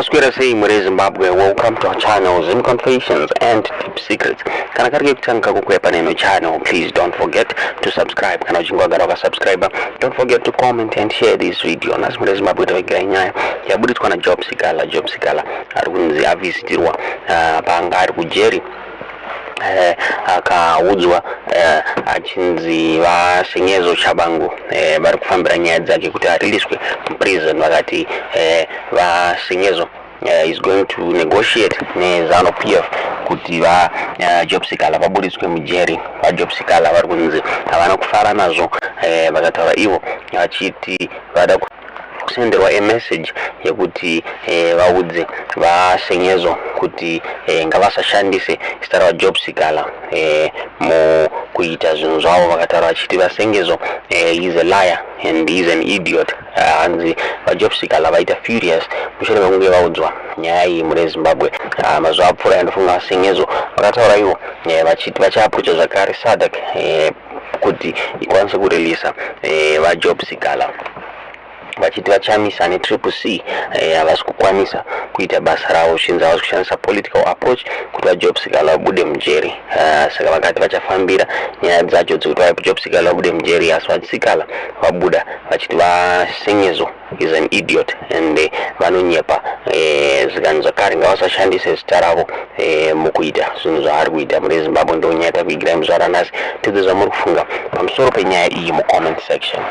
Maswera sei muri Zimbabwe, welcome to our channel, Zim Confessions and Deep Secrets. Kana kari kekutanga kako kuuya pane ino channel, please don't forget to subscribe. Kana uchinge wagara wakasubscribe, don't forget to comment and share this video. Nhasi muri Zimbabwe tavigira nyaya yabuditswa naJob Sikhala. Job Sikhala ari kunzi avhisitirwa paanga ari kujeri, akaudzwa achinzi vaSengezo Tshabangu vari kufambira nyaya dzake kuti ariliswe muprison. Vakati vaSengezo is going to negotiate neZANU PF kuti va Job Sikhala vaburitswe mujeri. VaJob Sikhala vari kunzi havana kufara nazvo, vakataura ivo vachiti vada kusenderwa emessage yekuti vaudze vaSengezo kuti ngavasashandise zita ravaJob Sikhala mukuita zvinhu zvavo. Vakataura vachiti vaSengezo is a liar and is an idiot. Hanzi vaJob Sikhala vaita furious mushure mekunge vaudzwa nyaya iyi mune Zimbabwe. Mazuva apfuura, ndofunga vaSengezo vakataura ivo vachiti vachaapproacha zvakare SADC kuti ikwanise kureleasa vaJob Sikhala, vachiti vachamisa neTriple C havasi kukwanisa kuita basa ravo, zvinzi havasi kushandisa political approach kuti vaJob Sikhala vabude mujeri. Saka vakati vachafambira nyaya dzacho dzekuti vaJob Sikhala vabude mujeri, asi vaSikhala vabuda vachiti vaSengezo is an idiot and vanonyepa, zvikanzi zvakare ngavasashandise zita ravo mukuita zvinhu zvaari kuita mune Zimbabwe. Ndo nyaya takuigirai muzuva ranhasi. Tidze zvamuri kufunga pamusoro penyaya iyi mucomment section.